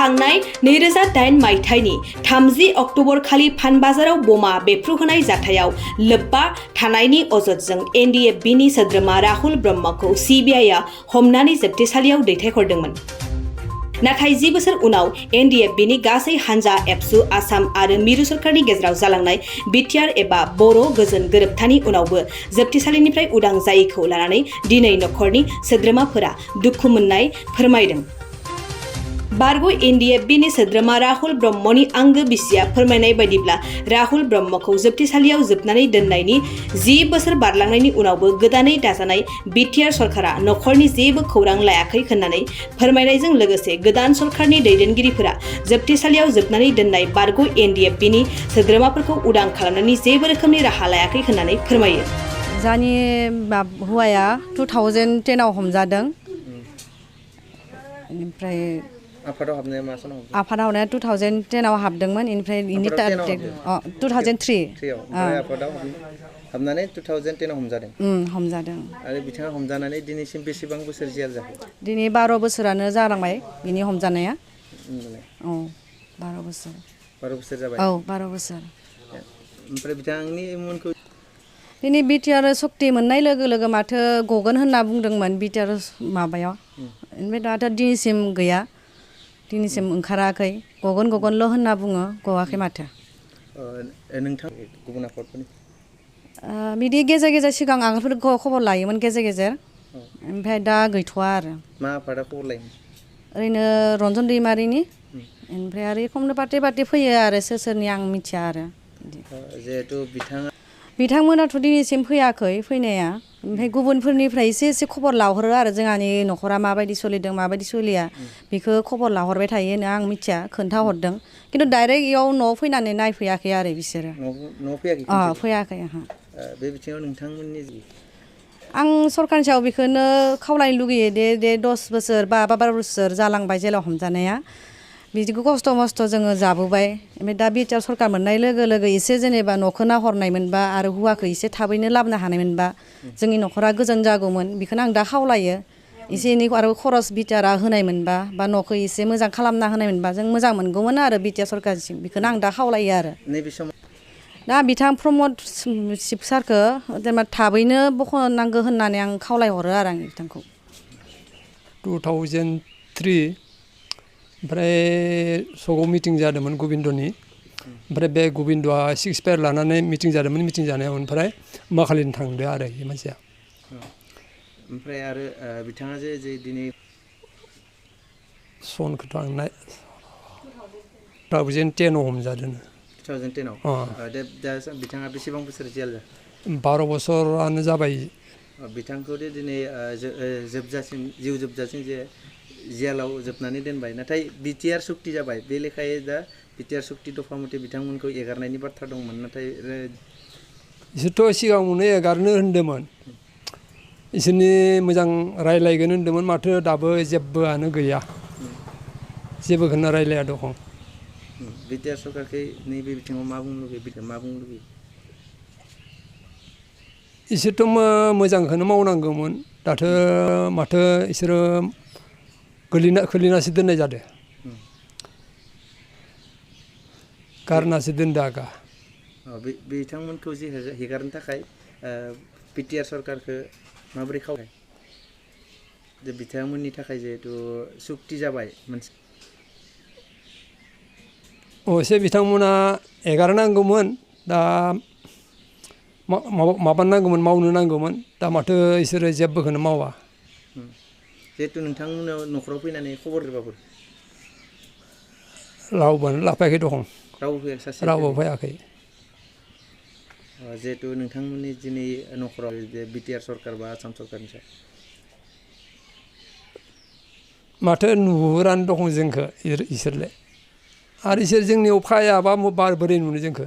थांनाय 2008 मायथाइनि 30 अक्ट'बर खालि फानबाजाराव बमा बेफ्रुहोनाय जाथायाव लोब्बा थानायनि अजदजों एनडिएफबिनि सोद्रोमा राहुल ब्रह्मखौ सिबिआइआ हमनानै जोबथेसालियाव दैथायहरदोंमोन। नाथाय 10 बोसोर उनाव एनडिएफबिनि गासै हानजा एबसु आसाम आरो मिरु सरकारनि गेजेराव जालांनाय बिटिआर एबा बर' गोजोन गोरोबथानि उनावबो जोबथेसालिनिफ्राय उदां जायैखौ लानानै दिनै नखरनि सोद्रोमाफोरा दुखु मोननाय फोरमायदों। बारग' एनडिएफबिनि सोद्रोमा राहुल ब्रह्मनि आंगो बिसिया फोरमायनाय बायदिब्ला राहुल ब्रह्मखौ जोबथेसालियाव जोबनानै दोननायनि 10 बोसोर बारलांनायनि उनावबो गोदानै दाजानाय बिटिआर सरकारा नखरनि जेबो खौरां लायाखै होननानै फोरमायनायजों लोगोसे गोदान सरकारनि दैदेनगिरिफोरा जोबथेसालियाव जोबनानै दोननाय बारग' एनडिएफबिनि सोद्रोमाफोरखौ उदां खालामनायनि जेबो रोखोमनि राहा लायाखै होननानै फोरमायो। जानि हौवाया 2010 आव हमजादों। ओमफ्राय आफादाव हाबनाया मा सनाव? आफादाव हाबनाया 2010 आव हाबदोंमोन। इनिफ्राय 2003 आव आफादाव हाबनानै 2010 आव हमजादों। हमजादों। आरो बिथाङा हमजानानै दिनैसिम बेसेबां बोसोर जेल जाखो? दिनै 12 बोसोरानो जालांबाय बिनि हमजानाया। औ 12 बोसोर। 12 बोसोर जाबाय। औ 12 बोसोर। ओमफ्राय बिथांनि इयुनखौ दिनै बिटिआर सक्ति मोननाय लोगो लोगो माथो गगोन होनना बुंदोंमोन बिटिआर माबायाव। ओमफ्राय दाथ' दिनैसिम गैया। दिनैसिम ओंखाराखै। गगनल' होनना बुङो, गवाखै माथो। नोंथां गुबुन आफादफोरनि बिदि गेजेर गेजेर सिगां आफादफोरखौ खबर लायोमोन गेजेर गेजेर। ओमफ्राय दा गैथ'वा आरो। मा आफादा खबर लायोमोन? ओरैनो रन्जन दैमारिनि। ओमफ्राय आरो एखमनो पार्टि फैयो आरो सोरनि आं मिथिया आरो। जिहेथु बिथांमोनाथ' दिनैसिम फैयाखै फैनाया। ओमफ्राय गुबुनफोरनिफ्राय एसे खबर लाहरो आरो जोंहानि न'खरा माबायदि सोलिदों माबायदि सोलिया बेखौ खबर लाहरबाय थायो आं मिथिया, खोन्थाहरदों। खिन्थु डाइरेक्ट इयाव न'आव फैनानै नायफैयाखै आरो बिसोरो। न'आव फैयाखै? फैयाखै। बे बिथिङाव नोंथांमोननि आं सरकारनि सायाव बेखौनो खावलायनो लुगैयो दे 10 बोसोर बा 12 बोसोर जालांबाय जेलाव हमजानाया। बिदिखौ खस्थ' मस्थ' जोङो जाबोबाय। ओमफ्राय दा बिटिआर सरकार मोननाय लोगो लोगो एसे जेनेबा न'खौ नाहरनाय मोनबा आरो हौवाखौ एसे थाबैनो लाबोनो हानाय मोनबा जोंनि न'खरा गोजोन जागौमोन। बेखौनो आं दा खावलायो। एसे एनै आरो खरस बिटिआरआ होनाय मोनबा बा न'खौ एसे मोजां खालामना होनाय मोनबा जों मोजां मोनगौमोन आरो बिटिआर सरकारसिम। बेखौनो आं दा खावलायो आरो। नैबे समाव दा बिथां प्रमद शिब सारखौ जेनेबा थाबैनो बख'नांगौ होननानै आं खावलायहरो आरो आं बिथांखौ। 2003 ओमफ्राय सगाव मिटिं जादोंमोन गबिन्दनि। ओमफ्राय बे गबिन्दआ 6 पेयार लानानै मिटिं जादोंमोन। मिटिं जानायाव ओमफ्राय माखालिनो थांदो आरो बे मानसिया। ओमफ्राय आरो बिथाङा जे दिनै सनखौथ' आं 2010 आव हमजादों। 2010 आव? दा बिथाङा बेसेबां बोसोर जेल जाखो? 12 बोसोरानो जाबाय। बिथांखौ दिनै जिउ जोबजासिम जे जेलाव जोबनानै दोनबाय। नाथाय बिटिआर सुक्ति जाबाय। बे लेखायै दा बिटिआर सुक्ति दफा मथे बिथांमोनखौ एगारनायनि बाथ्रा दंमोन। नाथाय बिसोरथ' सिगाङावनो एगारनो होन्दोंमोन। इसोरनि मोजां रायज्लायगोन होन्दोंमोन, माथो दाबो जेबोआनो गैया। जेबोखौनो रायज्लाया दखं। बिटिआर सरकारखौ नैबे बिथिङाव मा बुंनो लुगैयो? इसोरथ' मोजांखौनो मावनांगौमोन। दाथ' माथो इसोरो खोलिनासो दोननाय जादों। गारनासो दोनदो आगा। बिथांमोनखौ जे हेगारनो थाखाय बिटिआर सरकारखौ माबोरै खावलाय? जे बिथांमोननि थाखाय जिहेथु सुक्ति जाबाय मोनसे। अबयसे बिथांमोना एगारनांगौमोन। दा मावनो नांगौमोन। दा माथो इसोरो जेबोखौनो मावा। जिहेथु नोंथांमोनाव न'खराव फैनानै खबर होबाफोर? रावबोआनो लाफायाखै दखं। रावबो फैयाखै। जिहेथु नोंथांमोननि दिनै न'खराव बिटिआर सरकार बा आसाम सरकारनि सायाव माथो नुहुरानो दखं जोंखौ इसोरलाय। आरो इसोर जोंनियाव फायाबा बोरै नुनो जोंखौ।